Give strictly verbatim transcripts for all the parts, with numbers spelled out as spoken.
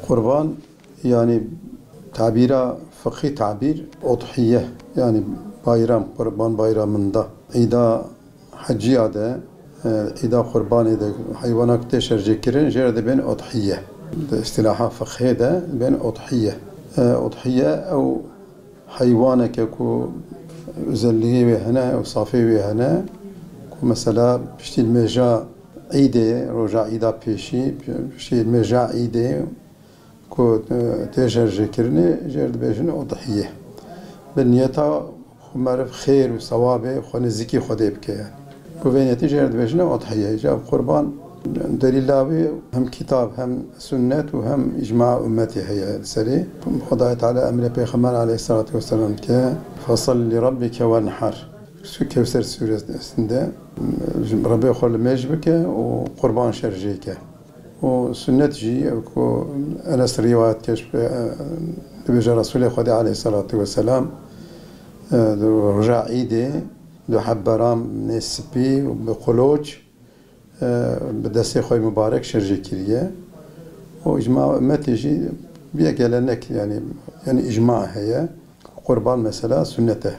Qurban, yanî tabîra fiqhî tabîr, udhiye, yanî bayram, Qurban bayramında, îda heciya de, e, îda qurbanê de heywanak tê şerjêkirin, jê re dibên udhiye. Di îstilaha fiqhê de dibên udhiye. E, udhiye ew heywaneke ku özelliğê wê hene, ew safê wê hene, ku mesela piştî nimêja îdê, roja îda pêşî, piştî nimêja îdê, ku, e, tê şerjêkirinê, jê re dibêjin udhiye. Bi niyeta ku meriv xêr û sewabê xwe nêzîkî Xwedê bike yani. Ku vê niyetî jê re dibêjin udhiye. Îca qurban delîla wî hem kitab, hem sunnet û hem îcma ummetê heye li serê. Xwedayê Teala emrê Pêxember aleyhissalatu vesselam dike, "Fesalli li rabbike wenhar." Su Kewser suresinde, Rebê xwe limêj bike û qurban şerjê ke. Û sunnet jî, ew ku Enes rîwayet dike, dibêje Resûlê Xwedê aleyhissalatu vesselam, e, di roja îdê du heb beramê spî û bi qoloç, e, bi destê xwe mubarek şerjê kiriye. Û îcma ummetê jî bîye gelenek, yani, yani îcma heye. Qurban mesela sunnet e.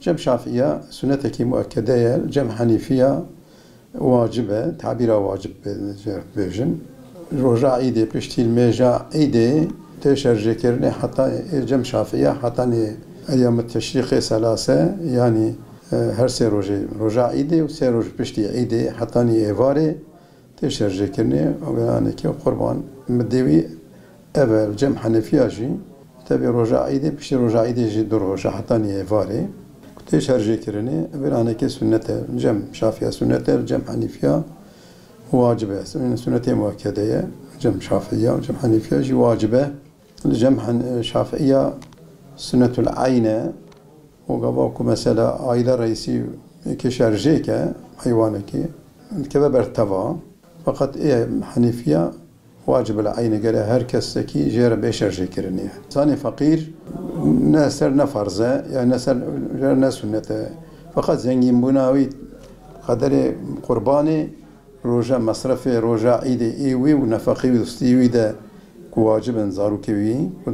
Cem Şafiya sunnetekî muekkede ye, cem Henîfiya wacib e, tabîra wacib bê-, bêjin. Roja îdê, piştî nimêja îdê tê şerjêkirinê heta ê cem Şafiya hetanî eyyam teşrîqê selase, yanî, e, her sê rojê, roja îdê û sê roj piştî îdê hetanî êvarê tê şerjêkirinê, ew yanekê qurban. Midê wî ev e, cem Henefiya jî, tevî roja îdê, piştî roja îdê jî du roj e, hetanî êvarê. Ku tê şerjêkirinê, ev yanekê sunnet e, cem Şafiya sunnet e, cem Henefiya wacib e. Sun-, sunnetê muekkede ye, cem Şafiya, cem Henefiya jî wacib e. Li cem Hen-, Şafiya sunnetul eyn e. Û gava ku mesela aîle reîsî yekê şerjê ke heywanekê, dikeve ber teva. Feqet ê Henîfiya wacib el eyn e, gere her kesekî jê re bê şerjêkirinê. Zanê feqîr ne ser ne ferz e, yani ne ser ne sunnet e. Feqet zengînbûna wî qederê qurbanê roja mesrefê, roja îdê ê wî û nefeqê wî, dostî wî de ku wacib in, zarokê wî, ku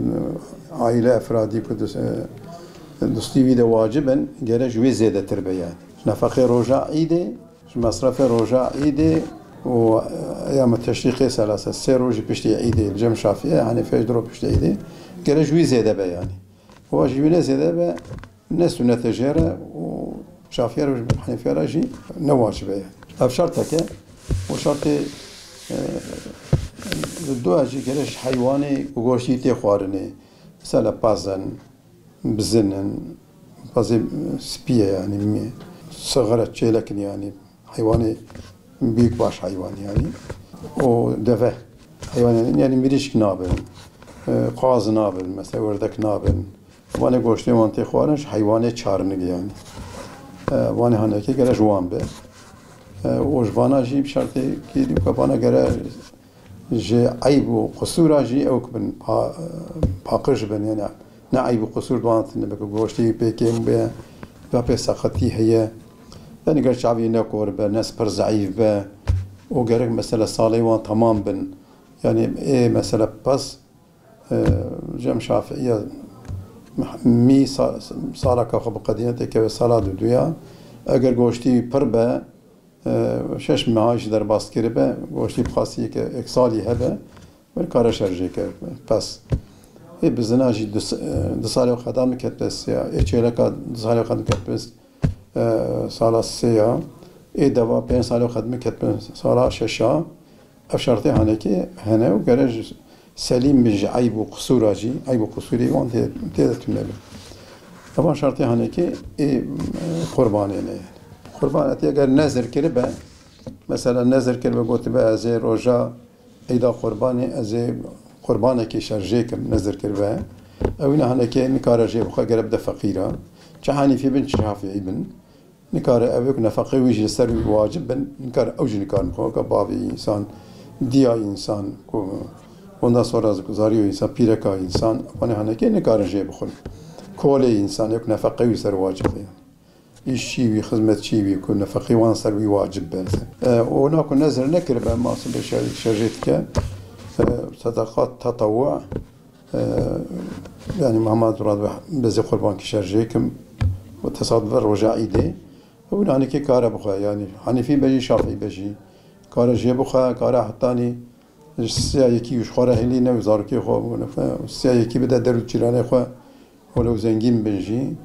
aîle efradî ku dus-, e, dostî wî de wacib in, gere ji wê zêdetir be yani. Nefeqê roja îdê, ji mesrefê roja îdê û, e, eyyam teşrîqê selase, sê rojî piştî îdê, li cem Şafiyê, Henîfê ji du roj piştî îdê, gere ji wî zêde be yani. Wa ji wî ne zêde be, ne sunnet e jê re û Şafiye re û Henefiye re jî ne wacib e. Ev şertek e û şertê, e, di dua jî gere ji heywanê ku goştî tê xwarinê. Mesela pez in, bizin in, pezê spî ye yani, mi-, sixir e, çêlek in yani. Heywanê büyükbaş heywan yani. O deve heywan yani, yani mirîşk nabin, e, qaz nabin, mesela werdek nabin. Vanê goştê wan tê xwarin ji heywanê çarnik yani. E, vanê hanekê gere ji wan be. E, û ji vana jî bi şertê kî dî ku vana gere ji eyb û qisûra jî ew ki bin pa-, paqij bin, yani ne eyb û qisûr di wan tine be, ku goştê wî pê kêm be, ya pê seqetî heye, yani ger çavî ne kor be, ne pir zeîf be, û gerek mesela salê wan temam bin. Yani ê mesela pez, e, cem Şafiiye mî sa-, salaka xwe biqedîne têkeve sala duduya. Eger goştî pir be, e, şeş meha jî derbas kiribe, goştî bi xastî yek, yek salî hebe, nikare şerjê ke, pez. Ê bizina jî du s-, e, du salê xwe da min ketbe sê ya, ê çêleka du salê xwe da min ketbe, e, sala sê ya, ê deva pênc salê xwe da min ketbe sala şeş ya. Ev şertê hanekê hene û gere ji selîm bin, ji eyb û qisûra jî, eyb û qisûrê wan tê, tê de tune be. Evan şertê hanekê ê, e, qurbanê ne. Qurban etê eger nezir kiribe, mesela nezir kiribe, gotibe, ez ê roja Eyda qurbanê, ez ê qurbanekê şerjê kim, nezir kiribe. Ew ne hanekê nikare jê bixwe, gere bide feqîra. Çi Henîfî bin, çi Şafîî bin. Nikare ew ê ku nefeqê wî jî li ser wî wacib bin, nikare ew jî nikarin bixwe, weke bavê însan, diya însan, ku ondan sonra zarîyo însan, pîreka însan, wanê hanekê nikarin jê bixwin. Kolê însan, ê ku nefeqê wî ser wacib be. Îşçî wî, xizmetçî wî ku nefeqê wan ser wî wacib be. E, ona ku nezir nekiribe, masûlê şer-, şerjê dike. Sedeqat tetewwu, e, yanî Muhammed Murat be, bezê qurbankî şerjê kim, û tesadüfe roja îdê. Ew nanekê kare bixwe, yanî Hanîfî be jî, Şafî be jî, kare jê bixwe, kare hetanî siya yekî ji xwe re hêlî ne û zarokê xwe û nefe, siya yekî bide der û cîranê xwe, welew zengîn bin jî,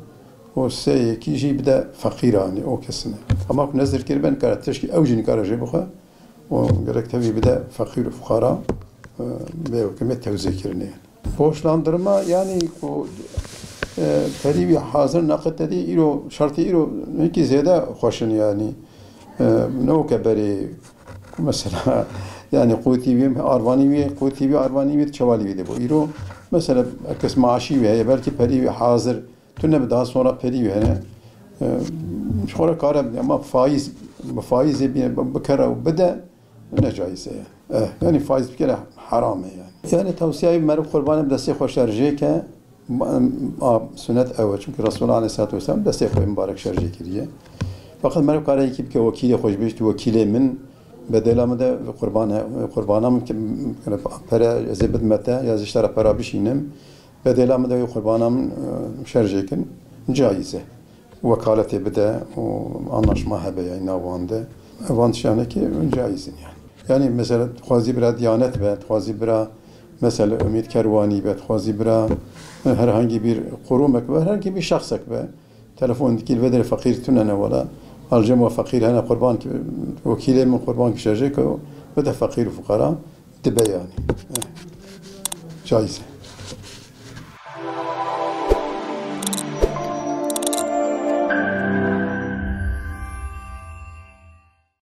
û sê yekî jî bide feqîranê, o kesine. Ama ku nezir kiribin, kare tişkî ew jî nikare jê bixwe, û gerek tevî bide feqîr û fuqara, e, bê hukimê tewzê kirinê. Borçlandırma, yanî ku, e, perî wî hazir naqit dedî, îro, şertê îro hinkî zêde xweş in, yanî, e, ne weke berê, ku mesela, yanî qûtî wî, arvanî wî, qûtî wî, arvanî wî, çewalî wî de bû. Îro, mesela, kes maaşî wî heye, belkî perî wî hazir, tune bi daha sonra perî wî hene. E, ji xwe re kare bide, ama faiz, bi faizê bîne, bi, bikere û bide, ne caiz e. Eh, yanî faiz bikere heram e yanî. Yanî tewsiya wî meriv qurbanê bi destê xwe şerjê ke, a, sunet ew e. Çünkü Resulullah aleyhissalatu vesselam destê xwe mübarek şerjê kiriye. Fakat meriv kare yekî bike wekîlê xwe jî bêjî, tu wekîlê min, bedela min de qurban he, qurbana min ke, pere ez ê bidime te, ya ez ji te re pera bişînim, bedela min de wê qurbana min, e, şerjê kin, caiz e. Wekaletê bide û anlaşma hebe ya nav wan de. Van tiştanekî caiz in yani. Yani mesela dixwazî bira diyanet be, dixwazî bira mesela Ümit Kerwanî be, dixwazî bira, e, herhangi bir qurumek be, herhangi bir şexsek be. Telefon dikî li vê derê feqîr tune ne wela. Alcem we feqîr hene qurban ki, wekîlê min qurban ki şerjê ke bide feqîr û fuqara dibe yani. Eh, caiz e.